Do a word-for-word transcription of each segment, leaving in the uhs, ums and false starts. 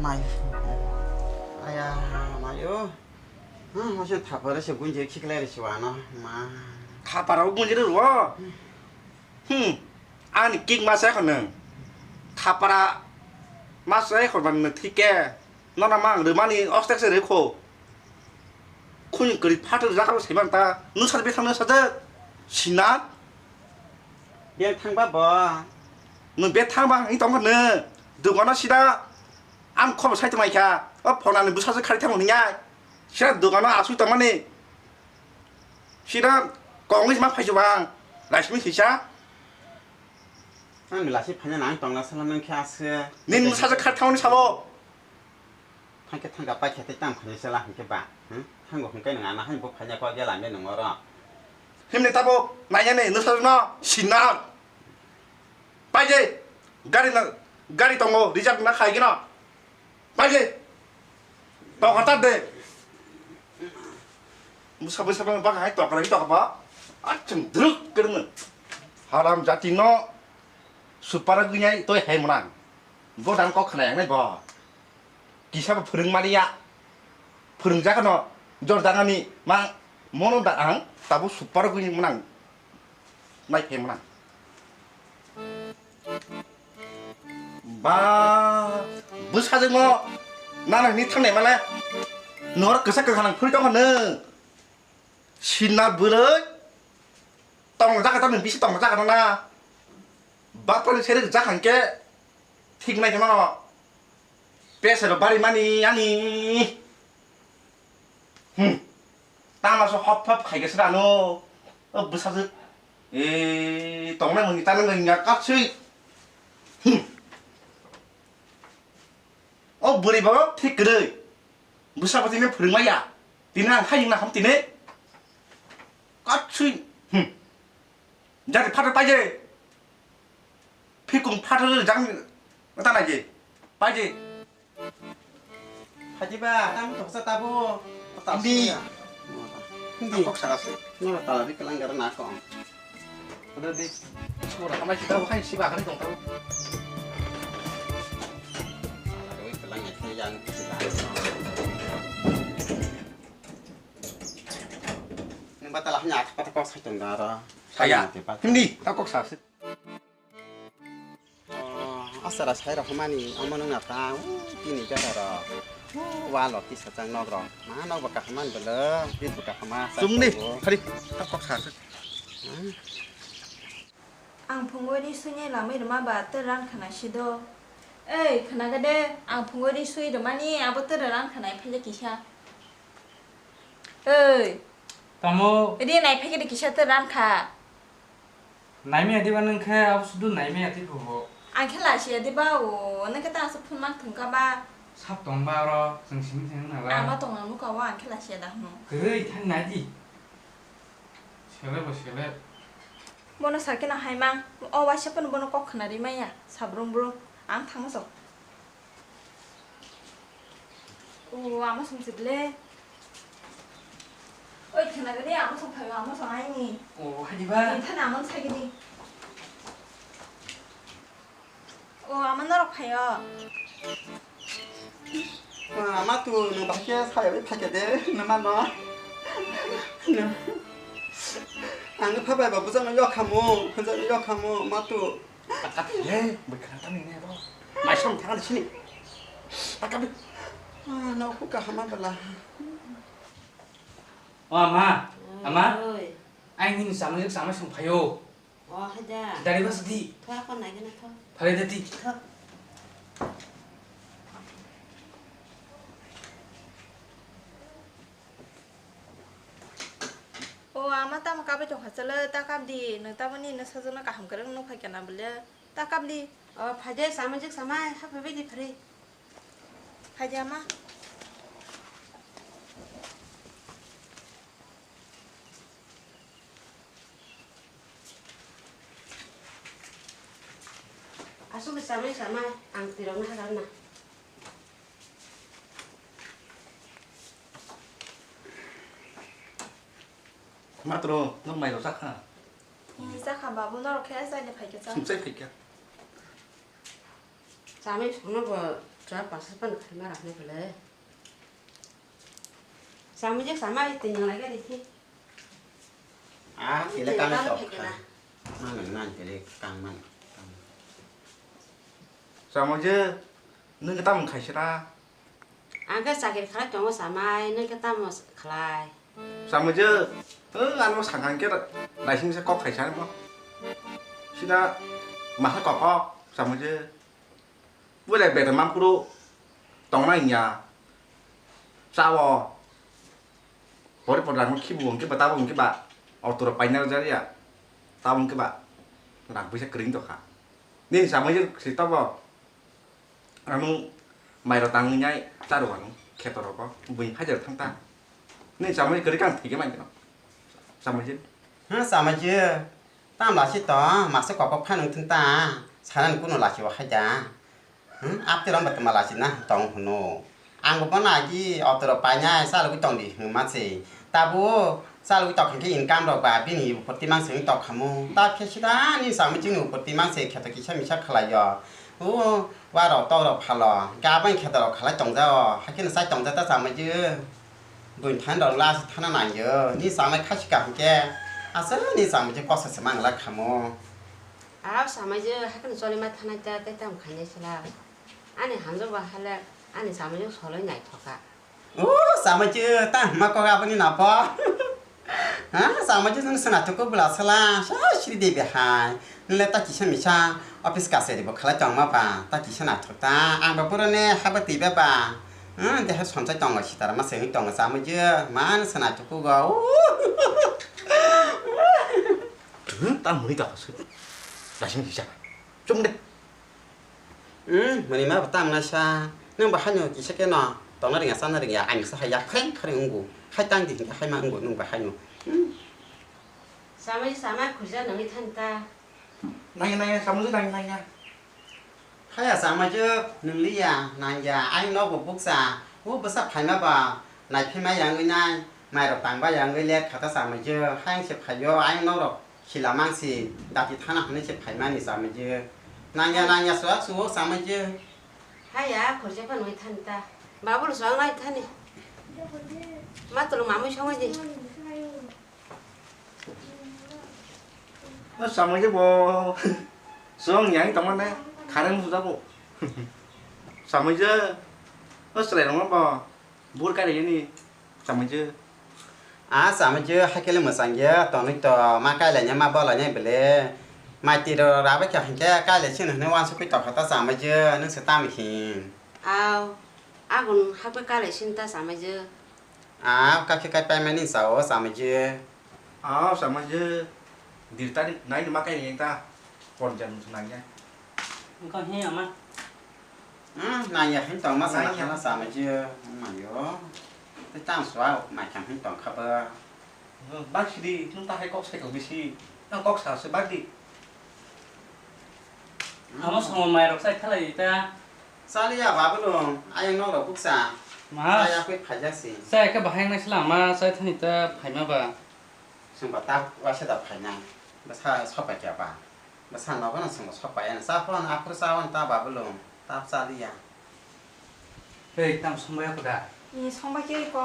Mai. Aya, mai o. Hmm, masa thapare se gunje khiklai re se wano. Ma. Thapara o gunje re ro. Hmm. Ani kick masa khon nang. Thapara masa khon nang thike. Nona mang remani ostek se rekho. Khuni kari phatar jaka saiman ta. Nusar bethang nusar de. Sina. Bethang ba bo. Nwng bethang ba ni tong ne. Dugano sida. Ang khobor sai tong kha. O phonani bwsa se khari thang ni ai. Sida dugano asui tong mani. Sida kongwi ma phai jubang. Laismi sisa. Ang lasi phanya nang tongna sala nang khe ase. Nin bwsa se khari thang ni sabo. Thangkhe thangka paikha tei tamo khainai sela hinkhe ba, hmm? Thango hinkhe nwng ana haino bo phaina kok ya lamya nwng oro. Himni tabo nainani nwsarno sinna. Paide gari na, gari tongo reserve na khaigeno. Paide tokha ta de. Busa busa bang bang hai tokra tokha ba. Achung druk kermo. Haram jati no supara gunyai toi hai mwnang. Bo dan kok khna yang nai bo. Kisa bo phwrwng mani ya. Phwrwng jakano jor jagani ma mono da ang tabo super gwi mwnang. Nai phe mwnang. Ba bwsajwk no nana ni thangnai male. Nor kwsa kwkha nang phuri tong hwnwi. Sinna bwrwi. Tong jaga tamo bisi tong jaga na. Bapani seri jakha hwnkhe thik nai kheno. Pesero bari mani ani. Hmm. Tama so hop hop khai gese rano. O bwsajwk. E tongnai mungni tanang ngai nya katsui. Hmm. O bwrwi bo thik kwrwi. Bwsa bo tini phwrwngmaya. Tini ang hai wngna ham tini. Katsui. Hmm. Jati phatar paide. Phikung phatar jang ta naidi. Paide. Phaidi ba, tamo thoksa tabo. Hindi. Hindi. Kok sakasi. Nora tala di kelang gara nako. Udah di. Sura kamai kita bukan si bakar dong tabo. Kelang itu yang. Nang ba tala hanya apa kok sai tong dara. Saya. Hindi. Takok sakasi. Asara sai rok mani omo nung na ta tini jora rok. Walo tisa chang nok rok. Ma nok baka haman belo, bit baka hama. Chungni, hari, tak kok sa. Ang phungo ri suinai lamai rwma ba tei ran khana sido. Ei, khana gade, ang phungo ri sui rwmani abo tei ran khana phai kisa. Ei. Tamo. Ri nai phai kisa tei ran kha. Naimaya diba nung khe abo sudu naimaya tei phubo. Ang khe lasiya diba o, nung khe ta aswk phone mang thung kha ba. Sap tong ba oro, chwng simi thang na ba. Ama tong ang nukha o, ang khe lasiya da hwno. Kwrwi thang nai di. Sele bo sele. Bono sakhe no hai mang, o waisa phano bono kok khna ri maya, sabrung brung, ang thangma sok. O, ama song se ble. Oi, khna gani, ama song phayo, ama song aini. O, hai di ba? Ni thana ama sagi di. O, ama norok phayo. Ah, ama tu, nung bahai khe sayawi phaikhe de, numa no. Ang phabai ba bujang yok khamu, bujang yok khamu, ma tu. Taka ye, bwkhana ta nini abo. Maisong thang sini. Taka bi. Ah, no ku ka hama bala. O ama, ama. Oi. Ai nini samai samai song phayo. O, haida. Dari bas di. Thua kon nai gana tho. Phai da di. Tho. O, ama tamo kabai tongkha chwlwi, ta kap di. Nwng taboni nwsajwkno kaham kwrwng nuk phai kana bwle? Ta kap di. O, phai de, samajwk samai, ha phai bai di phari. Phai di ama. Aswk samai samai ang twirokno hajakna. Matro, nwng mairok chakha? Ee, chakha babu, norok khe chaina phaikha cha. Chwng chai phaikha. Chamai songno bo Chwla pangsa phano khaima rwkhnai bwle. Samui je samai twi nang lai gari khe. Ah, twi tele tang kang tang tok phai kha. Kena. Mano nang tele kang mano. Samui je, nwng khe tamo khaisira? Ang khe chakri khlai tongo samai, nwng khe tamo khlai? Samui je, ang ano sakha khe naising se kok khaisa mo. Sida maha kok kok, samui je. Bole better mampuru tongna hinya. Sao. Pori pori rang khibu hwnkhe ba tabo hwnkhe ba. Auto rok paina rwjak ya. Tabo hwnkhe ba. Rang puisa kwrwng tokha. Nini samui je si tabo. Ano mai rok tangwi nai charo ano kheto rogo. Buini hajar thang ta. Nini samui je kwrwi kang thike mai keno. Samui je. Ha samui je. Tam lasi to, masa kokok phanang thung ta, sanani kuno lasi o hai da. Hmm, apte rong ba tama lasi na tong hwno. Ang bo bono agi auto rok painai, chalogwi tong di hwnwi ma se. Tabo chalogwi tong khe income rok ba bini upor timang sengwi tong khamu. Ta khe sida ni samui chini upor timang se kheto kisa misa khlai yo. O, wa rok tok rok phalo, gabang kheto rok khalai tong jao, hakhe no chai tong ja ta samui je. Buini thani rok last thana nangyo. Ni samai khasi kaham khe. Aswk ni samai je kosa se mang la khamo. Aw samai je hakhe no choli ma thanai ta tei tam khainai sala. Ani hamjak ba hale ani samai je soloi nai thoka. O samai je ta ma kok aboni na po. Ha samai je nung sana tuku bula sala. Sa sri de be hai. Nle ta kisa misa office kaseri bo khalai tongma ba, ta kisa naithok ta. Ang bo pura ne haba twi ba ba. Hmm, deha sonchai tongo sitar ma sengwi tongo chamwi je. Man sana tuku go. Hmm, ta muni ta pasu. Lasing kisa. Chung de. Hmm, muni ma ta mna sa. Nung ba hanyo kisa ke no. Tongna ringa sana ringa. Ang sa haya khreng khreng ungu. Hai tang di hai ma ungu nung ba hanyo. Hmm. Samai samai khuja nangni than ta. Nangya, nangya, samung se nangya, nangya. Haya, samajwk, nwngliya, nangya, ayang nogo bukcha, o bwsa phaima ba, naiphaima yangwi nai, mairok tangba yangwi let khata samajwk, hayang se phaio, ayang norok khila mangsi, dati thana hwnwi se phaimani samajwk. Nangya, nangya, suwak suwok samajwk. Haya, khorsa phano nai thani ta. Babul suwak nai thani. Ma tulu mamui songwi di. O samui je bo. Song yang tongmane kharang suda bo. Samui je. O chwrai rok bo. Bur kari ni. Samui je. A samui je hakele mwsang ya tonwi to ma kailai nya ma bolai nya bele. Mai tiro rabai kha hinkhe kailai sini hwnwi wansukwi tokha ta samui je nung se tamo hin. Aw, agun hakbai kailai sini ta samui je. A kakhe kai paimani sao samui je. Aw, samajwk, dirtani naini ma kainwi ta, ponjak nangya. Wngkha hi ama? Hmm, nangya hin tong ma sana nangya. Khana samajwk, mayo. Tei tang suwa, mai kham hin tong kha ba. Hmm, bak sidi, nung ta hai kok sai kok bisi, nang kok sa se bak di. Amo songo mairok chai khalai ta. Chaliya babulung, ayang nok rok bukcha. Ma. Chaya kwi phaijak si. Chaya khe bahai nai sila ma chai thani ta phaima ba. Sungba ta wasa da phainai. Bwsa sopai kya ba. Bwsa nogo no sungba sopai ano. Cha phone aphuru cha on ta babulung. Ta chaliya. Hei, tamo songbai ya kho da? Ni songbai khe ko,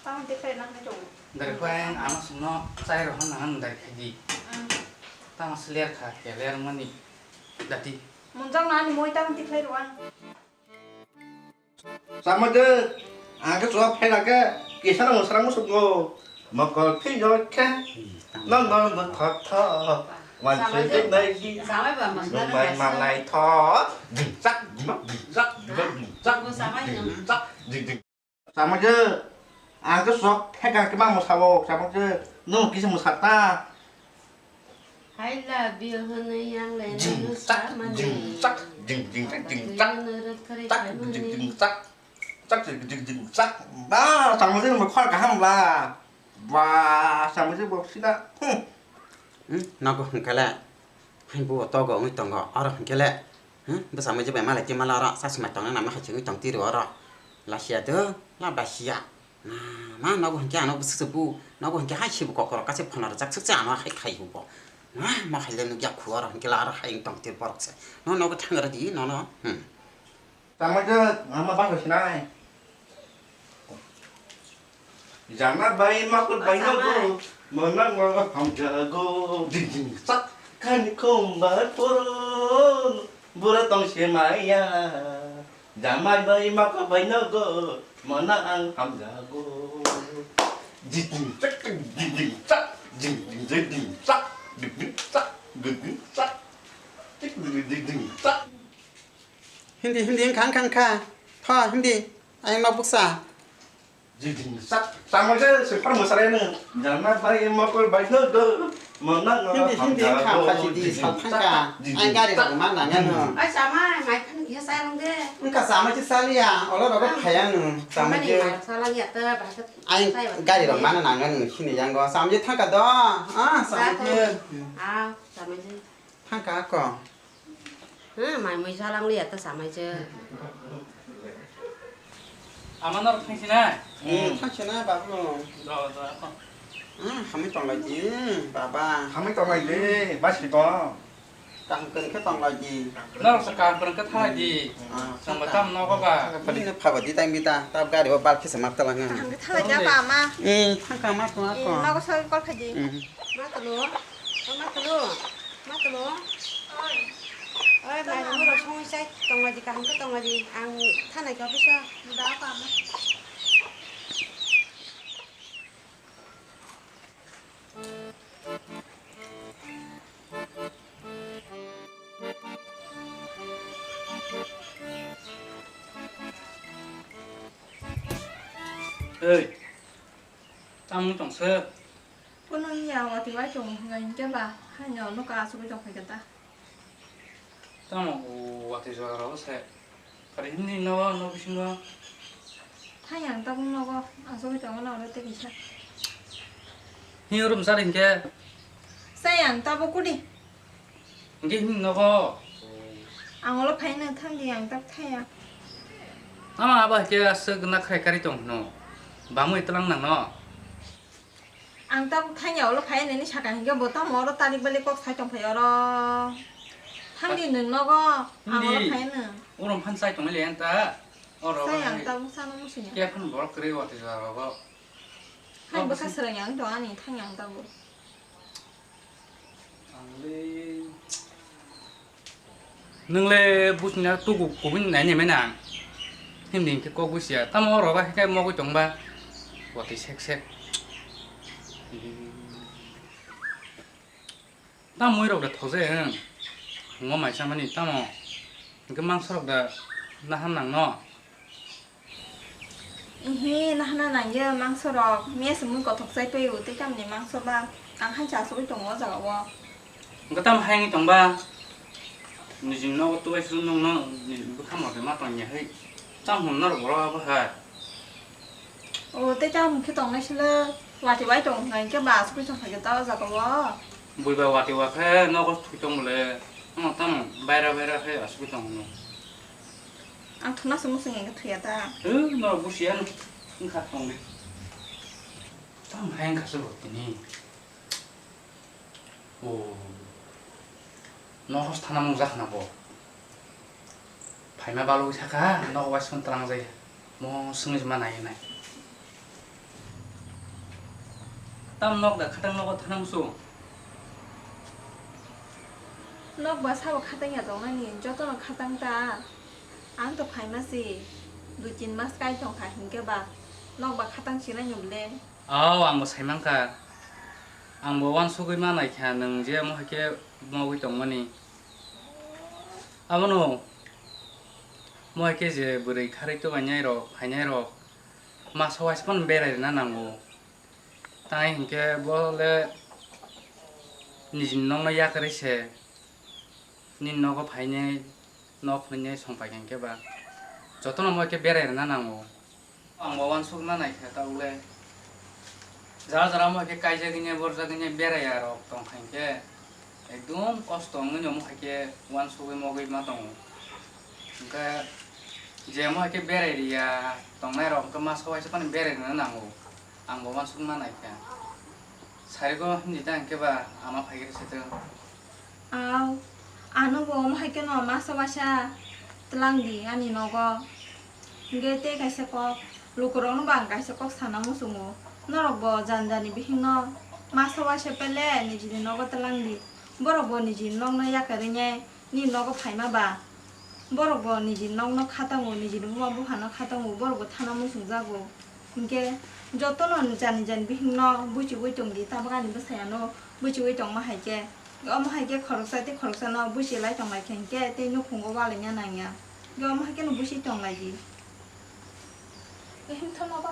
tamo de khlai nang nai tongo. Dari kho ang ama songno chai rohor nang nang dari khaidi. Hmm. Tamo se ler kha, khe ler mani. Dati. Munjak na ni moi tamo de khlai ro ang. Sama de, ang khe chwla phai na khe, kisa no mwsarang musugo. Mokol phiyo khe, no, no, no, thok, thok. Wansoi de nai di. Samai ba mangna. Nung bai manglai thok. Ding chak, ding mak, ding chak, ding mak, ding chak, ding mak, ding chak, ding, ding. Samai je, ang khe sok theka khe ma mwsao, samai je, nung kisa mwsa ta. I love you hwnwi yang le jing nang chak, samani. Jing chak, jing, jing chak, jing chak. Nang rwk kwrwi chak, khaimani. Jing, jing chak. Chak, jing, jing, jing chak. Ba, samai je mo khor kaham la. Ba, samai je bo sida. Hmm. Hmm, nogo hwnkhe le. Hai bo togo wngwi tongo. Oro hwnkhe le. Hmm, bwsa mai je bai malai twi mala oro. Chasma tongna nama hai chigwi tong tiro oro. Lasia do, la basia. Na, ma nogo hwnkhe ano bwswk se bu, nogo hwnkhe hai se bu kokrok kaisa phano rwjak swk se ano hai khai hubo. Ma, ma hai le nukya khu oro hwnkhe la aro hai wng tong twi borok se. No nogo thang rw di, nono. Hmm. Tama je ngama bang sinai. Jana bai makut bai no go. Mona ngo hamjago. Ding ding sak kan kumbar poro. Bura tong se maya. Jamai bai makut bai no go. Mona ang hamjago. Ding ding sak, ding ding sak, ding ding sak, ding ding sak, ding ding sak, ding ding sak. Hindi, hindi, wngkha, wngkha, wngkha. Tho, hindi. Ayang nok buksa. Jing jing sak, tamo je, se par mo sarai no. Jana bai mo kol bai no do. Mo na no. Hindi, hindi, wngkha, wngkha, jing jing sak, thangkha. Ayang gari rok ma nang ano. Ai, sama, mai phan khe sai rong de. Wngkha, sama je sali ya. Olo rok phai ano. Sama je. Sama ni ma sala ya ta ba ta. Ayang gari rok ma nang ano. Sini yang go. Sama je thangkha do. Ah, sama je. Ah, sama je. Thangkha ko. Hmm, mai mui salang liya ta samai je. Ama norok thangsinai? Hmm, thangsinai babu. Do, do, ako. Hmm, hamwi tonglai di, baba. Hamwi tonglai di, basi bo. Kaham kwrwng khe tonglai di. Norok sa kaham kwrwng khe thalai di. Ah, chwng bo tam nogo ba. Ini phabo di tang bita, tab gari o bar khe se mak talang. Kaham khe thalai di ba ama. Hmm, thangkha ma ko ako. Nogo sa kol khaji. Hmm. Ma tulu. Ma tulu. Ma tulu. Oi, mai mui rok songwi chai tonglaidi, kaham khe tonglaidi. Ang thanai khe office o. Oi, tamo tong sir. Kuno ya wati wai tong hwnga hinkhe ba, haino nuka asugwi tong phaikha ta. Tamo o watwi jora rogo se. Kari himni nogo, no bisingo. Thai ang tabuk nogo, asugwi tongo na oro tei kisa. Hi rum sar hinkhe? Sai ang tabuk kudi. Hinkhe himni nogo. Ang olo phaino thangdi ang tabuk thaya. Ama abo hinkhe aswk na khrai kari tong hino. Bamwi tlang nang no. Ang tabuk thangya ulo phai nini saka hinkhe bo tamo oro talik balik kok sai tong phai oro. Thangdi nwng nogo, ang ulo phai nwng. Urom phan sai tong le anta. Oro sai ang tabuk sano musunya. Khe phan borok kwrwi watwi jora rogo. Hai bwkha swrang yang tong ani thangya ang tabuk. Ang le Nwng le buchina tugu kubui nai nai mena. Himdi hinkhe kok busia. Tamo oro ba hinkhe mogwi tongba. Watwi sek sek. Tamo mui rok da thoje, hmm. Ngo mai chamani tamo. Hinkhe mangso rok da naham nang no. Ehe, nahana nangya mangso rok, mia se mui kothok chai paio, tei tamni mangso ba, ang hai cha asugwi tongo o jaga o. Wngkha tamo hai wngwi tongba, nijini nogo tubai suru nokno nijini bwkha mode ma tongya hai, tamo hwn norok borok abo hai. O, tei tamo khe tongnai sile, watwi bai tong hwnka hinkhe ba asugwi tong kha khe ta o jaga o. Bui ba watwi wa khe nogo thwi tong bole, tamo tamo baira baira khe asugwi tong hwno. Ang thuna se muchung eng khe thwi ya ta. Hw, norok busi ya wngkha tong di. Tamo hai wngkha se bo tini. O. Nohos thana mung jak na bo. Phaima balugwi sakha, nogo waisukmani twlang jaya. Mo swngwi se ma nai nai. Tam nok da khatang nogo thana musu. Nok ba sabo khatang ya tongnani, jotono khatang ta. Ang to phaima si dui tin mas kai tong kha hinkhe ba nok ba khatang sinai nung le. Aw, ang bo sai mankha. Ang bo uansugwi ma nai kha nwng je mo hai khe mogwi tongmani. Abono mo hai khe je bwrwi kharwi twbainai rok, phainai rok masa uaisa phano berai rwna nango. Tang hinkhe bo le nijini nokno yakarwi se nini nogo phainai. Nok hwnwi songpai kha hinkhe ba jotono mo khe berai rwna nango. Ang bo uansuk na nai kha tabuk le. Jara jara mo khe kaijagwi ne borjagwi ne beraiya rok tong kha hinkhe ekdom kosto wngwi no mo hai khe uansugwi mogwi ma tongo. Hinkhe je mo hai khe berai riya tongnai rok hinkhe masa uaisa phano berai rwna nango. Ang bo uansuk na nai kha. Sarigo hindi ta hinkhe ba ama phai khe se tong. Aw, ano bo omo hai khe no masa uaisa Twlang di ani nogo. Hingke tei kaisa kok, lukurokno bo ang kaisa kok sana muchungo. Norokbo jani jani bihikno masa waisa pele nijini nogo twlang di. Borokbo nijini nokno yakarwi nai nini nogo phaima ba. Borokbo nijini nokno khatango, nijini buma buphano khatango, borokbo thana muchungjago. Hingke jotono jani jani bihikno buchiui tongdi, tabuk ani bwsai ano buchiui tongma hai khe. Omo hai khe khoroksa tei khoroksano buchi lai tong lai khe hingke tei nukhungo walaina nangya. Hingke omo hai kheno buchi tong lai di. Himthano ba.